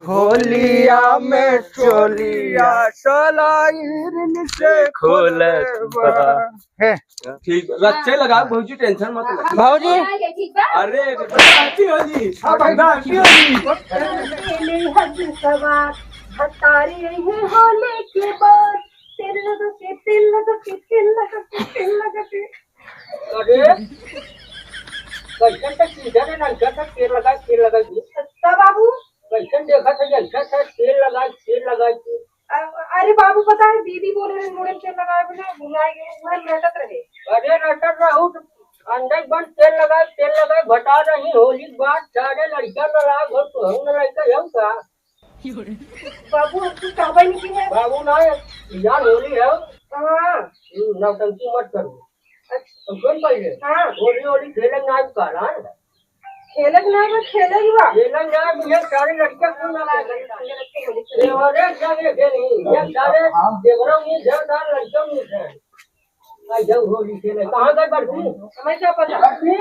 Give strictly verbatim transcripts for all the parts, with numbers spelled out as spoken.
होलिया में चोलिया सलाइन से खोलत बा। हे। ठीक बा, रच्चे लगाओ भौजी, tension मत लो। भौजी। ठीक बा? अरे, happy होली। हाँ भाई, happy होली। पहले हद सवार, हतारी है होली के बाद। तेरे लगा के, तेरे लगा के, तेरे लगा के, तेरे लगा के। अरे, कैसन त चीज है रे, लड़का सब तेल लगाई, तेल लगाई। का बाबू? कैसन देखत है, ऐसा सा तेल लगाई, तेल लगाई के। अ-, अरे बाबू, पता है, दीदी बोले रहे, मुड़े में तेल लगाए बिना भुलाए गए, वह रटत रहे। अरे, रटत रहू तो अंदर बंद तेल लगाई, तेल लगाई, भटा नहीं, होली के बाद सारे लड़का नाराज हो, तो हम ना लड़का जाऊ का? बाबू, हम कुछ कहबे नहीं की है। बाबू ना, यार होली है। हाँ। हम्म, नौटंकी मत करो। अच्छा। हम सुन पहले। हाँ। होली, होली खेले ना आइब काल, हाँ? खेले के ना बा, खेले ही बा। खेले ना आइब, ये सारे लड़के क्यों ना खेले? ये वाले क्या ये खेल नहीं, ये सारे देवरों में ढेर सारे लड़के में हैं। आ जाओ होली खेले। कहाँ गए बड़की? हमें क्या पता? बड़की?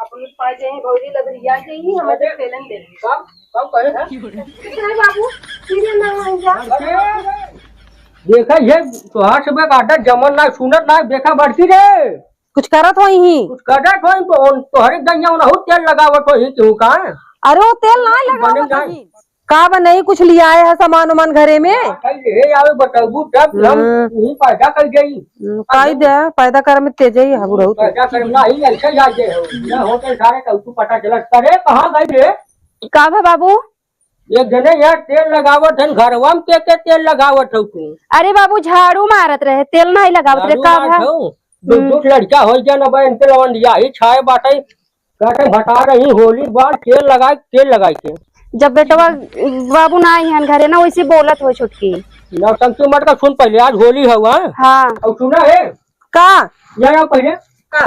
अपनी पास जाइए, भौजी लबरिया जाइए, हमें तो खेलन दे। कब? कब कहे था? कितना है बाबू? सीरियल ना हो जा। देखा ये तोहार से बेटा जमन ना सुनत ना, देखा बड़की रे। कुछ करत होई ही। कुछ करत होई तो उन तोहरे दहिया उनहु तेल लगावत होई तू का? अरे वो तेल ना लगावत बने होई। का बा, नहीं कुछ लियाए है सामान उमान घरे में? हाँ, कल ले आवे बताबू, तब हम हम्म। यहीं पैदा कर गई। हम्म, काई दे, पैदा करे में तेज ही है बुढ़ऊ तो। पैदा करे में नहीं, ऐसे जा दे हो। ना होटल सारे का तू पता चला, अरे कहाँ गई रे? का भा बाबू? एक जने यार तेल लगावत है, घरवा में के, के तेल लगावत हो तू? अरे बाबू, झाड़ू मारत रहे, तेल नहीं लगावत रहे, झाड़ू का मारत भा? हो? दो, हम्म। दो लड़का हो गया ना बा, इनके लवंडिया ही छाए बाटे। कहते भटा रही होली बार तेल लगाई, तेल लगाई के। जब बेटवा बाबू ना आई हन घरे ना, वैसे बोलत हो छोटकी। नौटंकी मत कर, सुन पहले, आज होली है, हाँ? हाँ। और सुना है? का? या, या पहले। का?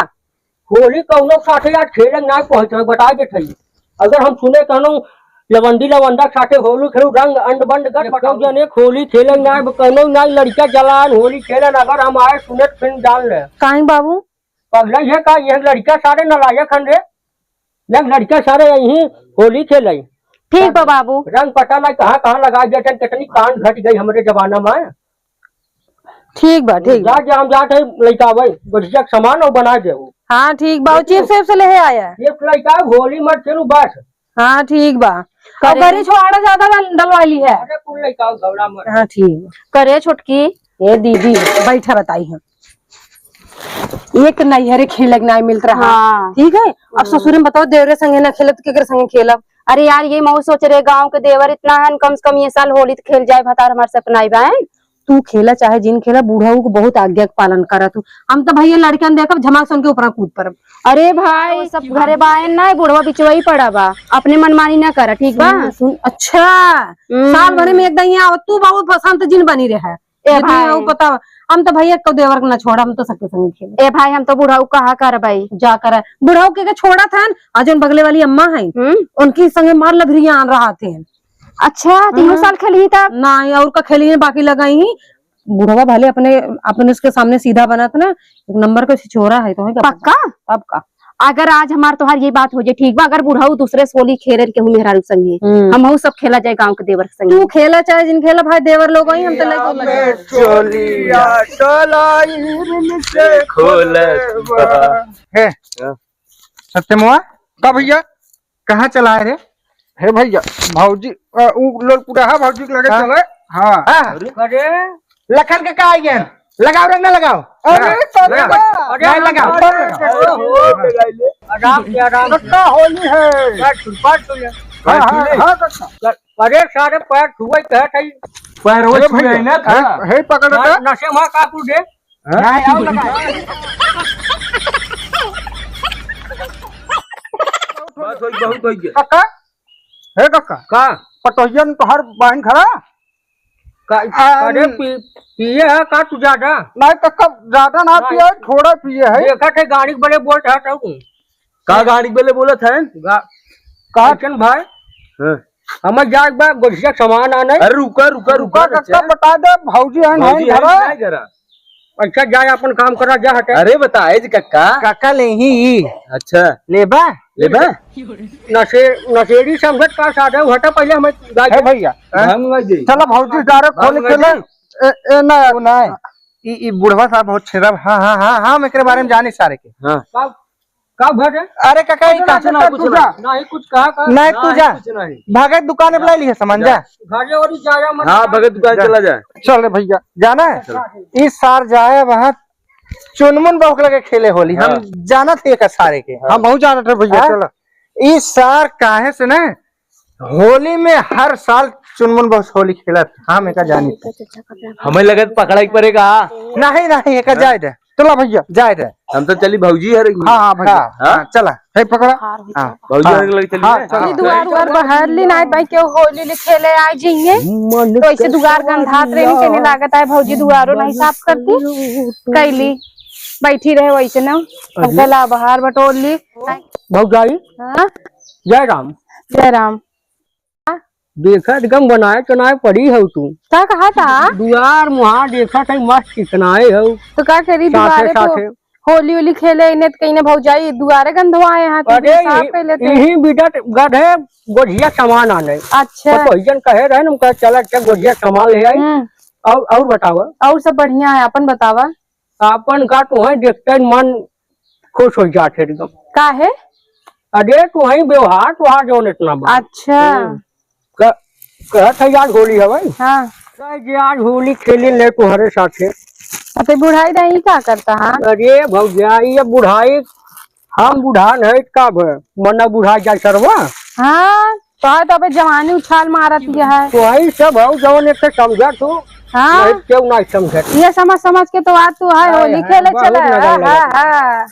होली कौनो साथे आज खेले ना पहुंच रहे, बता देत हई। अगर हम सुने कहनो लवंडी लवंडा साथे होली खेलू, रंग अंड बंड गट बताओ जने होली खेले ना, कौनो ना लड़का जलान होली खेले ना, अगर हम आए सुने तो फिर जान ले। काहे बाबू? पगला ये का, ये लड़का सारे नालायक हन रे। ये लड़का सारे यहीं होली खेले। ठीक बा बाबू। रंग पता नहीं कहाँ कहाँ लगा देते, कितनी कांड घट गई हमरे जमाना में। ठीक बा, ठीक बा। जा, जा, हम जात है लइका आवे, गोठिया के सामान और बना दे वो। हाँ, ठीक बा, वो चिप्स विप्स ले आया। ये लइका होली मत खेलू बस। हाँ, ठीक बा। और करे घरे छोड़ा ज्यादा डल-, डलवा ली है। अरे कुल लइका घबरा मत। हाँ, ठीक बा। करे छोटकी। ए दीदी, बैठा बताई हम। एक नैहरे खेले के नाई मिलत रहा। हाँ। ठीक है, अब हम्म। ससुरे में बताओ, देवरे संगे ना खेलब तो केकरे संगे खेलब? अरे यार, ये मऊ सोच रहे, गांव के देवर इतना हन, कम से कम ये साल होली तो खेल जाए, भतार हमार सपना ही बा, हैं? तू खेला चाहे जिन खेला, बूढ़ऊ को बहुत आज्ञा के पालन करत हूँ। हम तो भैया लड़कन देखब, झमाक सुन के ऊपर कूद पड़ब। अरे भाई, सब घरे बायन ना, बुढ़वा बिचवा ही पड़ा बा, अपने मनमानी ना करा, ठीक बा? सुन, सुन, अच्छा, हम्म। साल भरे में एक दिन यहाँ आवत, तू बहुत पसंद जिन बनी रहे। ए जितनी भाई। हो पता, हम तो भैया को देवर के ना छोड़ा, हम तो सबके संग खेले। ए भाई, हम तो बुढ़ऊ कहा करबै। जा कर बुढ़ऊ के, के छोड़ा था, आज उन बगले वाली अम्मा है, हम्म। उनकी संगे मार लभरिया आन रहा थे। अच्छा, तीनों हाँ। साल खेली ही तब? नहीं, और का खेली है, बाकी लगाई ही। बुढ़वा भले अपने, अपने उसके सामने सीधा बनत ना, एक नंबर का छिछोरा है, तो है क्या पता? पक्का? पक्का। अगर आज हमार तोहार ये बात हो जाए, ठीक बा, अगर बुढ़ऊ दूसरे से होली खेले केहू मेहरारू संगे, हम्म। हमहू सब खेला जाए गांव के देवर के संगे। तू खेला चाहे जिन खेला, भाई देवर लोग वही, हम तो लेके में चोलिया सलाइन से खोलत बा। हे, हाँ। सत्यमवा, का भैया? कहाँ चला है रे? हे भैया, भौजी, अ, उ लोग पुराहा भौजी के लगे हाँ। चले। हाँ। हाँ। अरे? अरे? लखन के का आइए? लगाओ रंग ना लगाओ। अरे, हाँ। तब लगा। का? अरे, नहीं लगाओ, अरे, तब लगाओ। अरे, हो। आराम से, आराम से। कक्का होली है। बैठ, बैठ, बैठ। हाँ, हाँ, हाँ, कक्का। अरे, सारे पैर छुए कहत है। पैर वो अरे छुए भैया, है ना, हे, हे पकड़ ना, का? नशे में का तू दे? हाँ? नहीं, आओ लगा। बस होई, बहुत होई गया। कक्का? हे कक्का? का? पटोहिया में तोहार बहिन खड़ा? का, आ, अरे पी-, पिए है का तू ज्यादा? नहीं कक्का, ज्यादा ना नहीं। पिए है, थोड़ा पिए है। देखत है गाड़ी के बले बोलत है तू। का गाड़ी के बले बोलत है? गा-, का? कैसन भाई? हाँ। हमें जाए बा गोठिया सामान आने। अरे रुका, रुका, रुका, रुका, कक्का, बता दे, भौजी हैं, भौजी हैं हैं घरा? नहीं घरा। अच्छा, जा, अपन काम करा, जा, हटे। अरे, बताए जी, कक्का। कक्का लेही। अच्छा। लेबा? लेबा? नशे-, नशेड़ी समझत का साधे, हटा पहिले हमें गाय हे भैया, हैं? भांग मत दे। चला भौजी, डायरेक्ट खोल भांग के मत ना। दे। ए, ए, ना, वो ना। ई, ई बुढ़वा साहब बहुत छेदा। हाँ, हाँ, हाँ, हाँ, हम एकरे बारे में जानी सारे के। हाँ। का, का भर है? अरे काका, ई कुछ ना, कहा कुछ तू ना। जा। नहीं, कुछ कहा, कहा। नहीं, तू नहीं, जा। कुछ नहीं। भगत दुकान पे ला लिए सामान, जा। जा। घरे और जाया मत। हाँ, भगत दुकान जा। चला जा। चल रे भैया, जाना है? चल। ई सार जाए वहाँ चुनमुन बहू के लगे खेले होली। हम हाँ। जानत ही एकर सारे के। हाँ। हम बहुत जानत है भैया, हाँ? चला। ई सार काहे से ना होली में हर साल चुनमुन बहू से होली खेलत, हम एका जानी थे। हमें लगत पकड़ा ही पड़ेगा। नहीं, नहीं, एका हाँ। जाए दे। चला भैया, जाए दे। हम तो चली भौजी है रही। हाँ, हाँ भैया, हाँ। हाँ, चला। हे पकड़ा। हाँ। भौजी हाँ। हर लगे चली हाँ, है। चला। ये दुआर उआर बहार ली ना, भाई, केहू होली ले खेले आ जाइए। तो ऐसे दुआर गंधात रही, कहने लागत है भौजी दुआरो नहीं साफ करती। कैली बैठी रहे वैसे ना, हम अरे। कहला बहार बटोर ली। भौजाई। हाँ? जय राम। जय राम। देखा एकदम बनाए चुनाए पड़ी हो तू। का कहा था? दुआर मुहार देखा था, मस्त चिकनाए हो। तो का करी, साथे दुआरे पे साथे। होली होली खेले इन्हें तो कहीं ना भौजाई दुआरे गंधवाए हैं, तो अरे साफ यही, कर लेते। यही बिडट गधे गोझिया सामान आने। अच्छा। तो भैया कहे रहे ना, हम कहे चला अच्छा गोझिया सामान ले आई। हम्म। और, और बतावा। और सब बढ़िया है, अपन बतावा। आपन का तोहे देखते ही मन खुश हो जात है एकदम। काहे? अरे तोहे व्यवहार तोहार जौन इतना बा। अच्छा। हम्म। क-, कहत है आज होली है भाई। हाँ। कह जे आज होली खेली ले तोहरे साथे। अते बुढ़ाई दाई का करता है? अरे भौजाई, ये बुढ़ाई, हम बुढ़ान है का भ-, मना बुढ़ा जाए सरवा। हाँ। तो है तो अबे जवानी उछाल मारत ही है। तो वही सब हो जवन एक से समझत हो, हाँ। नहीं क्यों ना समझत। ये समझ समझ के तो आज तू है हाय, होली हाय, खेले बहुत चला है। मजा हाँ, लगा। हाँ।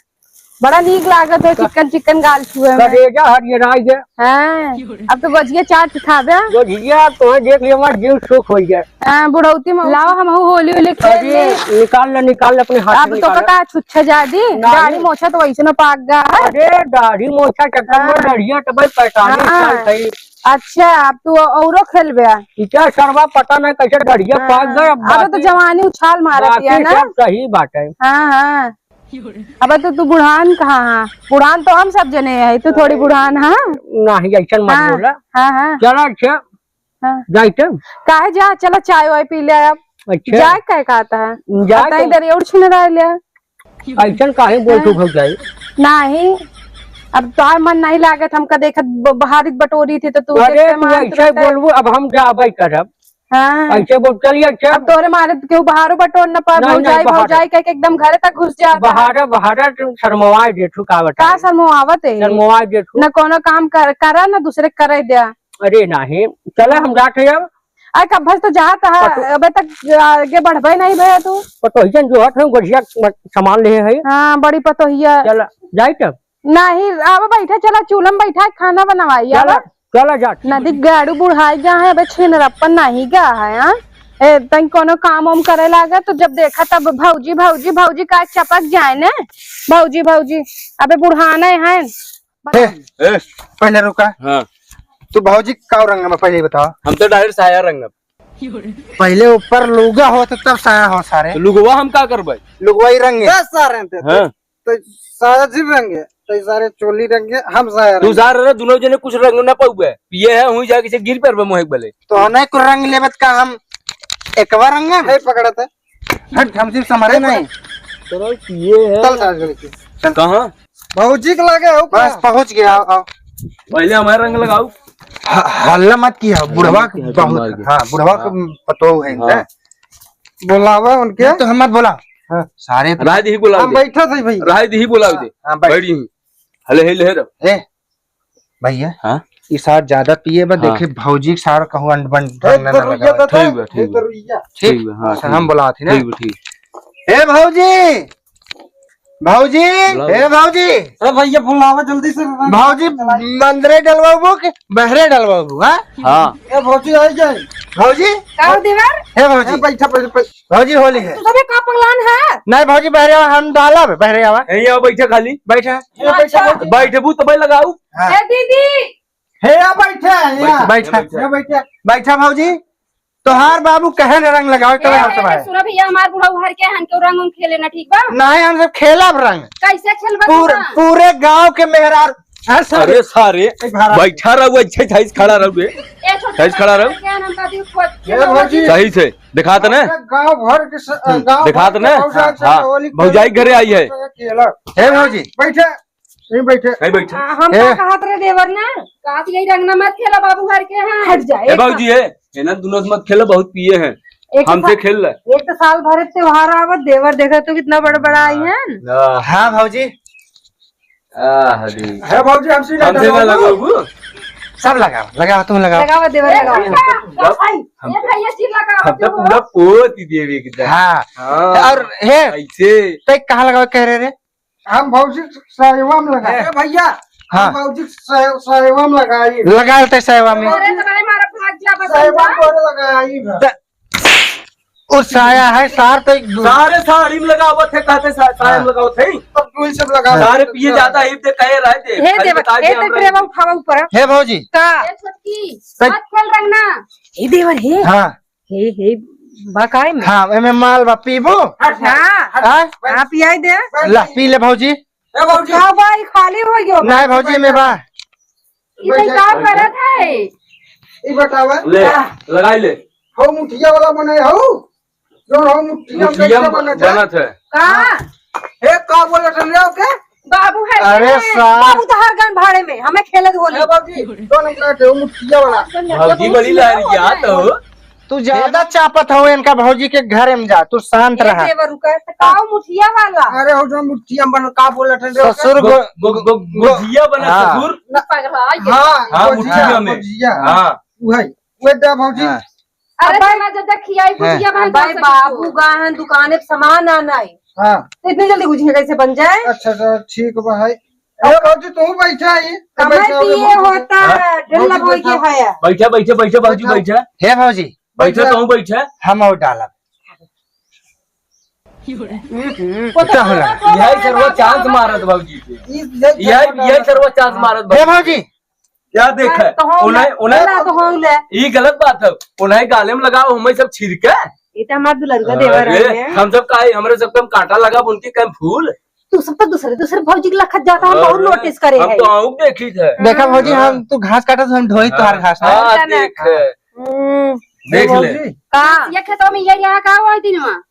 बड़ा नीक लागत हो चिकन चिकन गाल छुए में। करेजा हरियराई है। हाँ। अब तो गोझिया चाट खाबे। गोझिया तो है देख लियो हमार जीव सुख हो जाए। हाँ, बुढ़ौती में लाओ हम होली होली खेल अरे, ले। निकाल ले, निकाल ले अपने हाथ अब से तो निकाल ले। का छुच्छा जा दी, नहीं। दाढ़ी मोछा तो वैसे न पाक गा है। अरे, दाढ़ी मोछा चक्कर में हाँ। दाढ़िया तो भाई पैंतालीस हाँ। साल थई। अच्छा, अब तू औरो खेलबे? इतना सरवा पता नहीं कैसे दाढ़िया हाँ। पाक गए, अब अब तो बाकी, जवानी उछाल मारत बाकी है ना। सब सही बात है। हाँ, हाँ। अब तो तू बुढ़ान कहाँ हाँ? बुढ़ान तो हम सब जने है, तू थोड़ी बुढ़ान हाँ? नहीं, ऐसा मत हाँ, बोला। हाँ, हाँ। चला, अच्छा, हाँ। जाइत है? काहे जा, चला चाय वाय पी ले अब। अच्छा। जाए काहे कहता है? जाए अब ताई तो दरिया उड़ छिन रहा ले। ऐसन काहे बोल तू हाँ। भौजाई? नहीं, अब तोहार मन नहीं लागत, हमका देखत ब-, बहारित बटोरी थी तो तू अरे, देखते तू मारत ऐसे रहता है। बोलबू, अब हम जाबे करब। हाँ। ऐसे बोल, चलिए, अच्छा। अब तोहरे मारे तो केहू बहारो बटोर न पाए, नहीं, नहीं, भौजाई, बहार। भौजाई कह के एकदम घरे तक घुस जाता है। बहार, बहार, तू शर्मवा दे, तू का बताई? का शर्मवावत है? शर्मवा दे, तू। न कोनो काम कर, करा, न दूसरे के करे द्या। अरे नाही, चला हम जात है अब। अरे कब से तो जात है, पतो- अबे तक आगे बढ़बे नहीं भया तू। पतोहियन जो हट है, गोझिया सामान ले है। हाँ, बड़ी पतोहिया। चला, जाइत है। नहीं, अब बैठा, चला चूल्हा में बैठा, खाना बनवाई, चला, अब। चला जात। नदी गाड़ू बुढ़ाई गा है, अबे छिनरप्पन नहीं गा है, हाँ? ए, तंग कोनो काम वाम करे लागे तो जब देखा तब भौजी, भौजी, भौजी का चपक जाए ने, भौजी, भौजी। अबे बुढ़ाने हैं। ए, ए। पहले रुका। हाँ। तू भौजी का रंग में पहले ही बताओ। हम तो direct साया रंग में। पहले ऊपर लुगा हो तो तब साया हो सारे। तो लुगवा हम का करबे? लुगवा ही रंग है। दस सारे थे। हाँ। तो साया जी रंग है, तो सारे चोली रंग है, हम साया तू रंग। सारे रे, दोनों जने कुछ रंग ना पाउबे। पिए है, हुई जाके से गिर पर मोहे बले। तो हने को रंग लेबत का हम एकवा रंग में? है पकड़त है। हट, हमसे समझे नहीं। चलो, ये है। चल, चल, चल, चल। कहाँ? भौजी के लगे हो बस, का? पहुँच गया, आओ, आओ। पहले हमारा रंग लगाओ। ह-, हल्ला मत किया, बुढ़वा हल्ला मत किया, बहुत, मार के। हाँ, बुढ़वा हाँ। के पतो है इनका। हाँ। बुलावा उनके। नहीं तो हम मत बोला। हाँ। सारे तो राय दी ही बुलाओ हम दे। बैठा थे भाई। राय दी ही बुलाओ हाँ, दे। हाँ, बैठ। बैठ ही। हले, हले, हले। ए, भैया, हाँ? ई सार ज्यादा पिए बा, हाँ। देखे भौजी के सार कहूँ अंड बंड ए, ढंग ना दरुइया लगा। तो ठीक बा, ठीक बा। दरुइया। ठीक, ठीक बा, हाँ, अच्छा, ठीक हम बा। बुलावत ही ना। ठीक बा, ठीक। ए भौजी, भौजी, बुलाओ। ए भौजी। ए भैया, बुलावा जल्दी से। भौजी, मंदरे डलवाबू कि बहरे डलवाबू, हाँ? हाँ। ए भौजी, आई जाए। भौजी। का हो देवर? ए भौजी। ए, बैठा, बैठा, बैठा। भौजी होली है। तू सबे का पगलान है? नहीं भौजी, बहरे आवा, हम डालब, बहरे आवा। यहीं आओ, बैठा खाली। बैठा। ए, बैठा, बैठा। बैठबू तबे लगाऊ। हाँ। ए दीदी। हे, आ बैठा, हे, आ। बैठा, बैठा। हे, बैठा। बैठा भौजी। तोहार बाबू कहे न रंग लगावे, ए, तोरे हाथ ए, में। सुनो भैया, हमार बुढ़ऊ हर के हन के रंग उंग खेले ना, ठीक बा? नहीं, हम सब खेलब रंग। कैसे खेलबा पूरे, तू? पूरे गांव के मेहरार, हाँ, सर। अरे सारे, ए, भाड़ा बैठा रहो, अच्छे सही से खड़ा रहो बे। ए, छोटे सही से खड़ा रहो। के हन, हम कभी खोज ए, भौजी। सही से, दिखात ने? अरे, गांव भर के स-, हम्म, गांव दिखात भर के ने? भौजाई से हाँ, होली भौजाई खेलब। घरे आई है। खेलब। ए, भौजी। बैठे। यहीं बैठे। नहीं बैठे। आ, हम ए। का कहत रहे देवर ना? कहत यही रंगना मत खेला बाबू घर के हैं। हट जा, ए एक बाबूजी, ए, ए ना दोनों से मत खेला, बहुत पिए हैं। एक हमसे सा-, खेल ले। एक तो साल भर त्योहार आवत, देवर देखा तो कितना बड़ा बड़ा आई हैं। हाँ। हाँ भौजी। आ, हरी। है भौजी, हमसे ना हमसे ना लगाओ। लगाओ। सब लगाओ, लगाओ, तुम लगाओ। लगाओ देवर, ए, लगाओ। भैया, हम तो, भाई, हम ये तो, भैया जी लगाओ, हम तो जो पूरा पोत ही देवे के दे। हाँ। हाँ। और हे, ऐसे। ते कहाँ लगाओ कह रहे रे? हम भौजी सायवा में लगा। ए भैया, हाँ। हम भौजी साय-, सायवा में लगाई। लगा लेते सायवा में। अरे तो भाई, हमारा भाग गया, बस सायवा में लगाई। त-, वो साया है, सार तो एक दू- सारे साड़ी में लगावत है, कहते सा-, साया में हाँ। लगावत है। तब तू ही सब लगा। सारे पिए ज्यादा ही दे, कहे रहे दे। हे खाली देवर, बता दे हे हमरा देवर, के। उठावा ऊपर। हे भौजी। का? ए छोटकी, सच- मत खेल रंगना। हे देवर, हे। हाँ। हे, हे, बा काहे में? हाँ, एमे माल बा, पीबू? हाँ। हाँ? हाँ, पियाई दे। ला, पी ले भौजी। ए भौजी। का बा, ई खाली हो गयो। नहीं भौजी, एमे बा। ई भाई का करत है? ई बतावा। ले, लगाई ले। हो मुठिया वाला बने हो? जो हो मुठिया मुठिया कैसे बनत है? बनत है। का? हाँ। ए, का बोलत है रे ओके? बाबू है अरे के? सार। बाबू तो हर गान भाड़े में, हमें खेलत होली। ए बाबूजी, दोनों का के मुठिया वाला। भौजी बड़ी लहरिया तो। तू ज्यादा चापत हो इनका भौजी के घरे में जा, तू शांत ए रहा। देवर रुका, तो का मुठिया वाला? अरे हो जो मुठिया बन का बोलत है रे ओके? ससुर गो-, गो-, गो-, गो-, गोजिया बना हाँ। ससुर। पगला है। हाँ, हाँ, गोजिया, मुठिया में। गोजिया। हाँ। वही, वही दे भौजी। हाँ। अरे अब्बा, चला जा, जा खियाई हाँ। गुजिया बना अब्बा, दे सके बाबू तो। गा हैं दुकाने पे सामान आना है। हाँ। तो इतनी जल्दी गुजिया कैसे बन जाए? अच्छा, अच्छा, ठीक बा है। ए भौजी, तू बैठा ही। कमाई बैठा, पिए बैठा। होता, हाँ? ढेला भौजी, बोई के बैठा। है। बैठा, बैठा, बैठा, भौजी, बैठा। बैठा। हे भौजी। बैठा, बैठा। तू बैठा। हम और डालब। हम्म। पता होला। यही सरवा चांस मारत भौजी के। ई, यही, यही, यही सरवा चांस मारत हे भौजी। भौजी। क्या देख है? तो हो उन्हें, ले, उन्हें, ना तो हो ले। ई गलत बात है। उन्हें गाले में लगाओ, हमें सब छिड़के। ये तो हमार दुलरुआ देवर अरे, है। हम सब का, हमरे सब कम कांटा लगा, उनके कम फूल। तू सब तो दूसरे, दूसरे भौजी के लखत जाता, हम बहुत अरे, नोटिस करे हम हैं। तो आऊं देखी है। देखा भौजी, हाँ। हम तू घास काटत, हम ढोई हाँ, तोहार घास ना। हाँ, ऐसा ना। देख है। हम्म। देख ले। भौजी। का? ये खेतवा में ये यहाँ का हुआ है दिनवा?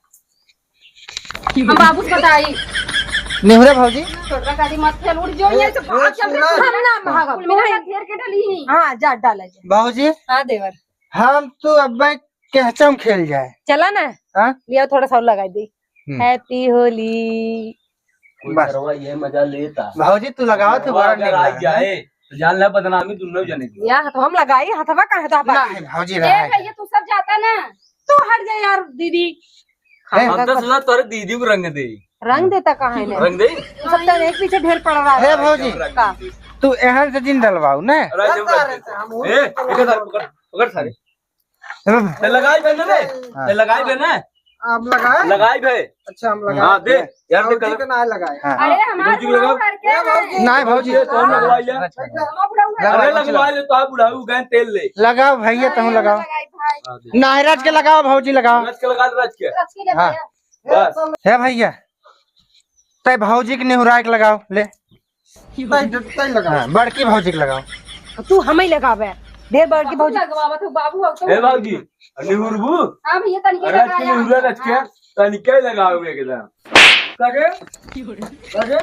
हम बाबू से बताई। निहुरा भौजी। छोटका शादी मत खेल, उड़ जो, ये सब ए, भाग चल रहे सुना। हैं। हम ना भागब। कुल मिला के घेर के डली ही। हाँ, जा, डाला जा। भौजी। हाँ, देवर। हम तो अब केहचम खेल जाए। चला ना। हाँ? लिया, थोड़ा सा और लगाई दे। हम्म। Happy होली। कोई बस। सरवा ये मजा लेता। भौजी, तू लगाओ, तू सरवा बड़ा अगर निक आ लगा। जाए, तो जान ले बदनामी दुन्नो जने की। या, तो हम लगाई, हथवा काहे तो हटा नहीं, भौजी ए, रहा है। भैया, तू सब जाता ना। तू हट जा यार, दीदी। ए। हम तो सोचा तोरे दीदी को रंग दे। रंग देता कहाँ है ने? रंग दे? तू सब तो एक पीछे ढेर पड़ रहा है। हे भौजी, रंग का? दे। तू एहन से जिन डलवाऊ ने। अरे, जब रंग दे। हम ए, एक सारे पकड़, पकड़ सारे। ए। ते लगाई बे ना रे? हाँ। ते लगाई बे ना? आप लगाए? लगाई बे। अच्छा, हम लगाए। हाँ, दे। यार, दे भौजी कलर। के ना लगाए। हाँ। अरे, हमारे भौजी को लगाओ। घर के ए, भौजी। नहीं, भौजी। ये तो हम लगवाई ले। अच्छा। अरे, लगवा ले, तो आप बुढ़ाऊ गए तेल ले। लगाओ भैया, तुम अरे, लगाओ। लगाई भाई। हाँ, दे। नायराज के लगाओ, भौजी लगाओ। रच के लगा दे, रच के। रच के ले हाँ। भैया। बस। हे भैया, तै भौजी के निहुराए के लगाओ, ले। तै, तै लगाओ। हाँ, बड़की भौजी के लगाओ। तू हमें लगावे। दे बड़की भौजी। लगवावत हो बाबू, अब तो हे भौजी, निहुरबू? हाँ भैया, तनिके अरे, लगाया। निहुरा रच के, हाँ। तनिके लगाओ एकदम। करे? करे?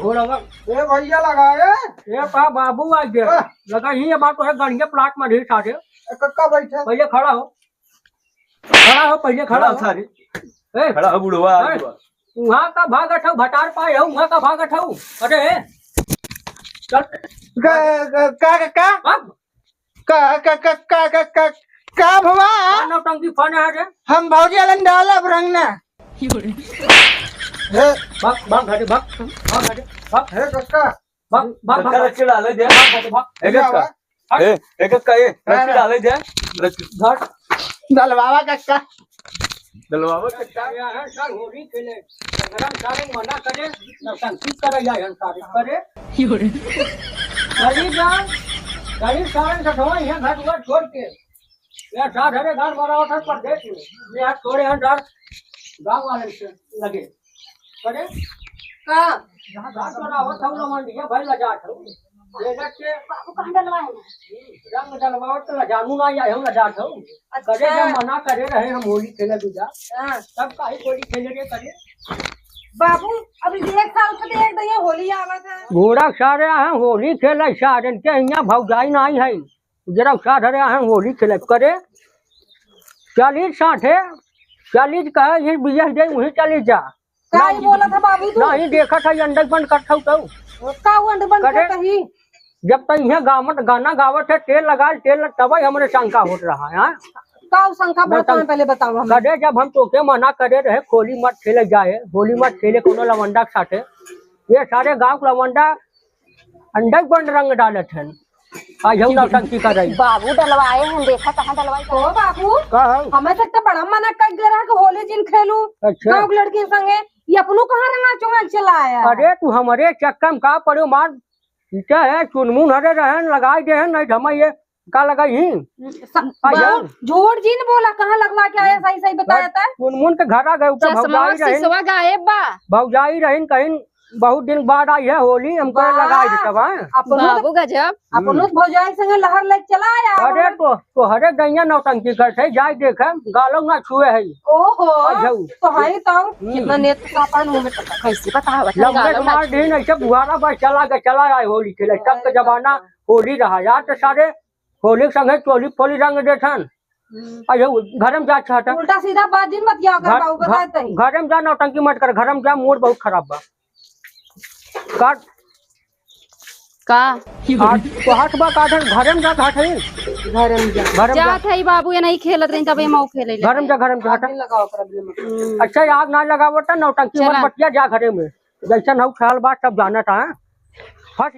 घोड़वा। ए भैया लगाए। ए पा बाबू आ गया। हाँ। लगा ही ये बात तो है, गड़िया प्लाट में ढेर सारे। ए कक्का बैठा। भैया खड़ा हो। खड़ा हो, पहले खड़ा खड़ा हो। सारे। ए, खड़ा हो, बुढ़वा, ए, बुढ़वा। वहाँ का भागत हो, भटार पाए हो, वहाँ का भागत हो। अरे, ए, चल। का, का, का, का? अब? का, का, का, का भवा? का नौटंकी फन है रे? हम भौजी वालन डालब रंग ना। हे। भाग, भाग, घाटे, भाग, भाग, घाटे, भाग। हे, कक्का। भाग, भाग, भाग, कक्का भाग। रख के डाले दे। भाग, भाग, भाग। ए, कक्का। हट। ए, ए, कक्का, ए, रख के डाले दे। रख के। हट। डलवावा कक्का। डलवावा कक्का। यार, सर, होली खेले। गरम सारे मना करे, नौटंकी करे, या हम सारे करे। गरीब जान, गरीब सारे से धोए हैं घर दुआर छोड़ के। ये साठ हरे गांठ मरावत है परदेस में। ये हाथ छोड़े हैं डर गांव वाले से लगे। करे? का? जहाँ गांठ मरावत है, वो लवंडिया भाई लजात है। ये देख के बाबू कहाँ डलवाए हैं? रंग डलवावत तो लजानू ना आए, हम लजात है। अच्छा। करे जब मना करे रहे हम होली खेले दूजा। हाँ। तब काहे होली खेले रे करे? बाबू, अभी एक साल के देख दइए, होली आवत है। घोड़ा सारे हैं, होली खेले सारे के यहाँ भौजाई नहीं है। जरा साढ़ रहे हैं होली खेले करे। चालीस साठ है, चालीस कहे, ये बिया दे, वहीं चली जा। का ही नहीं, बोला था बाबू तू? नहीं देखा था, ये अंडा बंद करता हूँ तो। का वो अंडा बंद करता ही? जब तक यहाँ गावत, गाना गावत है, तेल लगा, तेल तब ही हमरे शंका होत रहा है, हाँ? का वो शंका बोलता है, पहले बताओ हमें। करे जब हम तोके मना करे रहे, होली मत खेले जाए, होली मत खेले कोनो लवंडा के साथे। ये सारे गांव के लवंडा अंडा बंद रंग डालत हैं। आ, यहू नौटंकी कर रही। बाबू डलवाए हैं, देखा कहाँ डलवाई ओ बाबू, का है? हमें से तो बड़ा मना कर दे रहा कि होली जिन खेलू अच्छा। गाँव के लड़की संगे, ये अपनू कहाँ रंगा चोंगा चला आया? अरे तू हमरे चक्कर में का पड़ो मार, इटा है चुनमुन हरे रहन लगाई दे हैं, नहीं तो हम ये का लगाई ही? सब आ, बाबू, झूठ जिन बोला, कहाँ लगवा के आया, सही सही बताया था। चुनमुन के घर आ गए, उठा चश्मा भौजाई रही। सिसवा गायब बा। भौजाई रही कहीं बहुत दिन बाद आई है होली, हमको वाह। लगाई देता बा। अपनो बाबू गजब। अपनो हम्म। भौजाई संगे लहर ले चला आया। अरे तो, तो हरे गैया नौटंकी करते, जाए देखे, गालो ना छुए है। ओहो, आ जाऊ। तो है तो। हम्म। कितना नेत का पान मुंह में टपक। कैसे बतावत है, लम्बे गालो ना मार छुए। दिन ऐसे बुहारा बस चला गया, चला आए होली खेले, तब के जमाना होली रहा। यार तो सारे होली के संगे चोली फोली रंग देथन। हम्म। आ जाऊ, घर में जा छाटा। उल्टा सीधा बात जिन बतिया कर घर, बाबू, घर, बताए तही। घर में जा, नौटंकी मत कर, घर में जा, मूड बहुत खराब बा। काट। का? आ, तो हाथ बा काट, घरे में जा, घाट है। घरे में जा। घरे में जा। जात है बाबू, ये नहीं खेलत रही, तब ये मऊ खेले घरे में जा, घरे में जा, आग हटा। नहीं लगाओ कर अभी मत। हम्म। अच्छा, ये आग ना लगावत, नौटंकी मत चला। बतिया, जा घरे में। जैसन हऊ ख्याल बात सब जानत है। फंस